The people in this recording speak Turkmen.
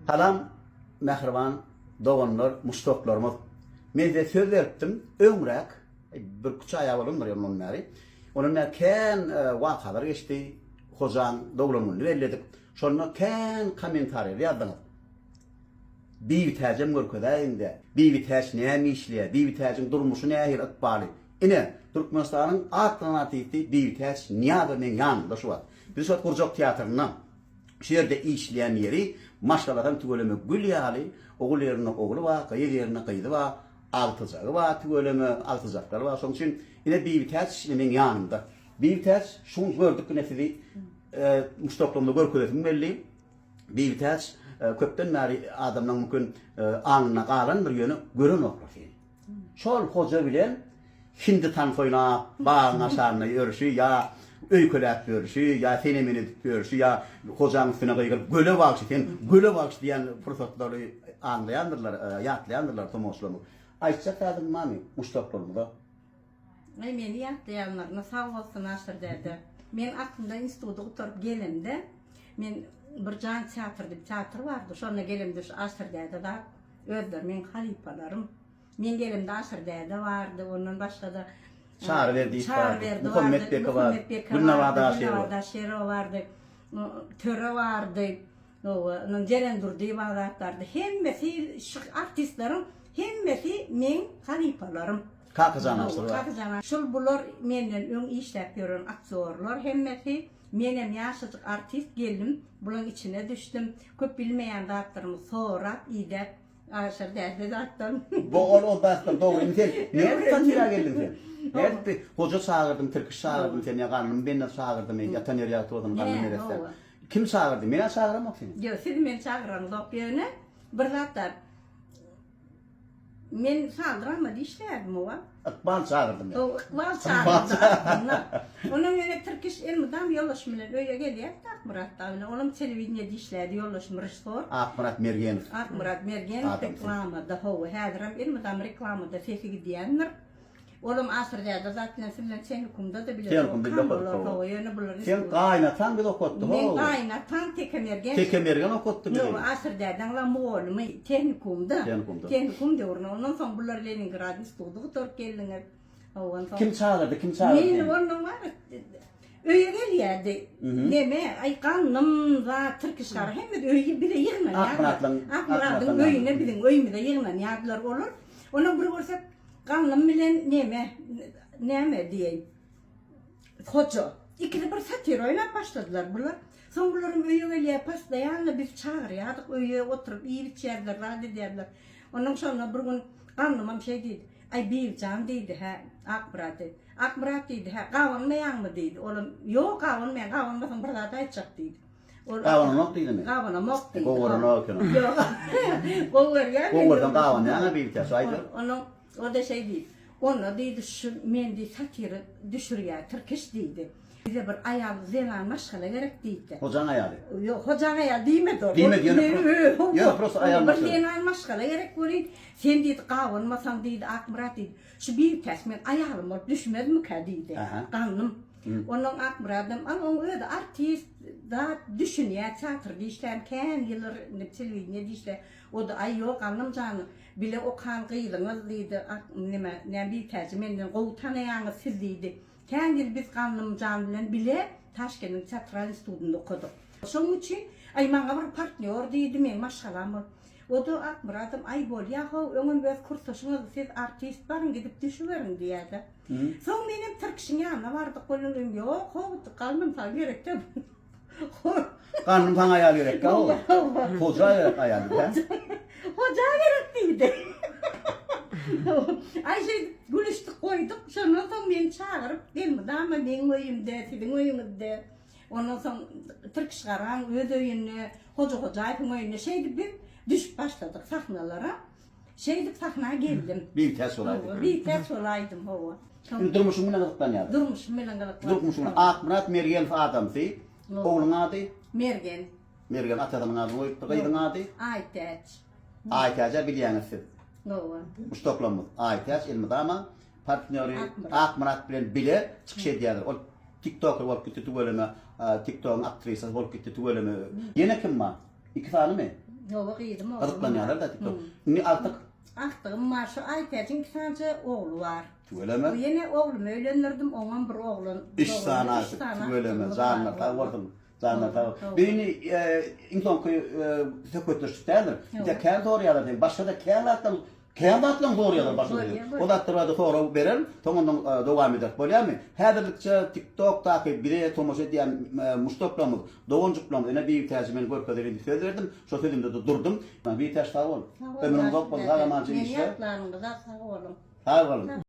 Salam mähriban doganlar, muşdaklarymyz. Men size söz beripdim, öňräk, bir üç aýa bolandyr ondan bäri. Ondan bäri kän wakalar geçdi. Hojaň doglan gününi belledik. Şonda kän kommentariýalar ýazdyňyz. Bibitäjem görkezäýiňdä. Bibitäç näme işleýär? Bibitäjiň durmuşy nähili, ykbaly? Ine, Türkmenistanyň at gazanan artisti Bibitäç Nyýazow meň ýanymda şu wagt. Biz şu wagt gurjak teatrynda. Şu ýerde işleýän ýeri, maşgalasam tüweleme gül ýaly, ogul ýerinde ogly bar, gyz ýerinde gyzy bar, agtyjagy bar tüweleme, agtyjaklary bar. Şonuň üçin ine Bibitäç ine meň ýanymda. Bibitäç şu gün gördük ine sizi muşdaklarymyza görkezesim geldi. Bibitäç köpden bäri adamlaryň mümkin aňynda galandyr, ýöne görenoklar seni. Şol hoja bilen hindi tans oýnap, bagyň aşagynda ýörşi ýa öýkeläp ýörşi, ýa sene-mene edip ýörşi, ýa hojaň üstüne gygyryp göle bagşy, sen göle bagşy diýen pursatlary aňlaýandyrlar, ýatlaýandyrlar tomaşaçylarymyz. Aýtjak zadyň barmy muşdaklarymyza? Aý meni ýatlaýanlaryna sag bolsun Aşyr däde. Men aslynda institudy gutaryp gelemde men bir jan teatr diýip teatr bardy şonda gelemde şu Aşyr däde zat özleri meň halypalarym. Men gelemde Aşyr däde bardy ondan başgada Çary Berdiýew bardy, Muhammet Beki bardy, Gülnabat Aşyrowa bardy, Töre bardy. Hawa, ondan Jeren Durdyýewa zat bardy. Hemmesi şu artistleriň hemmesi meň halypalarym. Kakajan Aşyr bar. Kakajan Şul bular menden öň işläp ýören aktýorlar hemmesi. Menem ýaşajyk artist geldim, bulaň içine düşdüm. Köp bilmeýän zatlarymy sorap, idäp Aşyr däde zatdan. Bu ol ol zatdan dogry indi sen nädip satira geldiň sen? Nädip bir hoja çagyrdym, tirkiş çagyrdym seni ýa Gandym benna çagyrdymy, ýatan ýeri ýagty bolsun Gandym neresse. Kim çagyrdy? Men-ä çagyramok seni. Ýok, siz meni çagyraňzok ýöne bir zat bar. Men saldramada işleýärdim o wagt. Ykbal çagyrdy meni. Hawa, Ykbal çagyrdy aslynda. Onam ýöne Tirkiş elmydam ýoldaşym bilen öýe gelýärdi Akmyrat dagy bilen. Olam telewideniýede işleýärdi, ýoldaşym režissor. Akmyrat Mergenow. Akmyrat Mergenow reklamada, hawa, häzirem elmydam reklamada sesi gidýändir. Olam Aşyr däde zat bilen siz bilen tehnikumda-da bile Tehnikumda bile okadyk, hawa. Ýöne bular Seň gaýynataň bizi okatdy, hawa. Meň gaýynatam Teke Mergen. Teke Mergen okatdy bizi. Ýok, Aşyr dädeň-la mugallymy tehnikumda. Tehnikumda. Tehnikum döwründe. Ondan soň bular Leningrad instituty gutaryp geldiňiz. Hawa, onsoň. Kim çagyrdy, kim çagyrdy seni? Meni ondan bar, öýe gelýärdi. Neme, aý Gandym zat, Tirkiş gara hemme öýe bize ýygnanýardylar. Akmyratlaň, Akmyradyň öýüne biziň öýümize ýygnanýardylar olar. Ondan bir görsek Gandym bilen neme, näme diýeýin, Hoja. Ikisi bir satir oýnap başladylar bular. Soň bularam öýe gelýär, postoýanno bizi çagyrýardyk öýe, oturyp iýip-içýärdiler, zat edýärdiler. Onnoň şonda bir gün Gandymam şeý diýdi, Aý, Bibijan diýdi, hä, Akmyrat diýdi. Akmyrat diýdi, hä, gabanmaýaňmy diýdi. Olam, Ýok, gabanmaýan, gabanmasaň bir zat aýtjak diýdi. Ol Gabanamok diýdimi? Gabanamok diýdi. Gowy görenok eken ony. Ýok. Gowy görýän. Gowy görseň gabanýaň-a Bibitäç, aýdyber. Onuň, o-da şeý diýdi. Onda diýdi, şu men diýdi, satira düşürýär, Tirkiş diýdi. Bize bir aýal, zenan maşgala gerek diýdi. Hojaň aýaly. Ýok, hojaň aýaly diýmedi ol. Diýmedi, ýöne ýöne prosta aýal maşgala. Bir zenan maşgala gerek welin, sen diýdi, gabanmasaň diýdi, Akmyrat diýdi. Şu Bibitäç meň aýalym bolup düşmezmikä diýdi. Gandym. Onnoň Akmyradam, al oň özi artist, zat düşünýär, teatrda işlän, kän ýyllar indi telewideniýede işlär. O-da, aý ýok, Gandym jan, bile okan gyzyňyz diýdi, ak neme, näme Bibitäji menden gowy tanaýaňyz siz diýdi. Kän ýyl biz Gandym jan bilen bile Taşkentiň teatral institutynda okadyk. Şonuň üçin, aý maňa bir partnýor diýdi, meň maşgalam bolup. O-da Akmyradam, aý bolýa-how, öňem öz kursdaşyňyz, siz artist, baryň gidip düşüberiň diýýär-de. Soň menem Tirkişiň ýanyna bardyk, olam öň ýok, how, Gandym saňa gerek däl. Gandym saňa aýal gerek how. Hoja gerek aýal diýdi. Hoja gerek diýdi. Aý şeýdip gülüşdik goýduk. Şondan soň meni çagyryp, elmydama meň öýümde, siziň öýüňizde. Ondan soň Tirkiş Garaň öz öýünde, Hoja Hojaýewiň öýünde şeýdip biz düşüp başladyk sahnalara. Şeýdip sahna geldim. Bitäç bolaýdym. Hawa, bitäç bolaýdym, hawa. Indi durmuşyň bilen gyzyklanýarsyň. Durmuşym bilen gyzyklanýaryn. Durmuşyň bilen. Akmyrat Mergenow adamsy. Ogluň ady? Mergen. Mergen atasynyň adyny goýupdyr. Gyzyň ady? Aýtäç. Aýtäj-ä bilýäňiz siz. Hawa. Muşdaklarymyz. Aýtäç elmydama partnýory Akmyrat bilen bile çykyş edýärler. Ol tiktoker bolup gitdi tüweleme. Tiktogyň aktrisasy bolup gitdi tüweleme. Ýene kim bar? Iki sanymy? Hawa gyzym oglum. Gyzyklanýarlar-da TikTok. Indi agtyk? Agtygym bar. Şu Aýtäjiň iki sanyja ogly bar. Tüweleme. Ýene oglumy öýlendirdim, oňam bir oglan. Üç sany agtyk. Tüweleme. Janlar sag bolsun. Janlar sag bolsun. Bu indi iň soňky söhbetdeşlik däldir. Bize kän soraýarlar seni. Başga-da kän zatlaryň Kän zatlaryň soraýarlar başga sözi. O zatlar barada sorag bererin, soň ondan dowam ederis. Bolýarmy? Häzirlikçe TikTok-daky bize tomaşa edýän muşdaklarymyz, doganjyklarymyz, ine Bibitäji men görkezeli diýip söz berdim. Şo sözümde-de durdum. Bibitäç sag bol. Sag bol. Ömrüň uzak bolsun, sag-amanja Meni işle. ýatlanyňyza sag boluň. Sag boluň.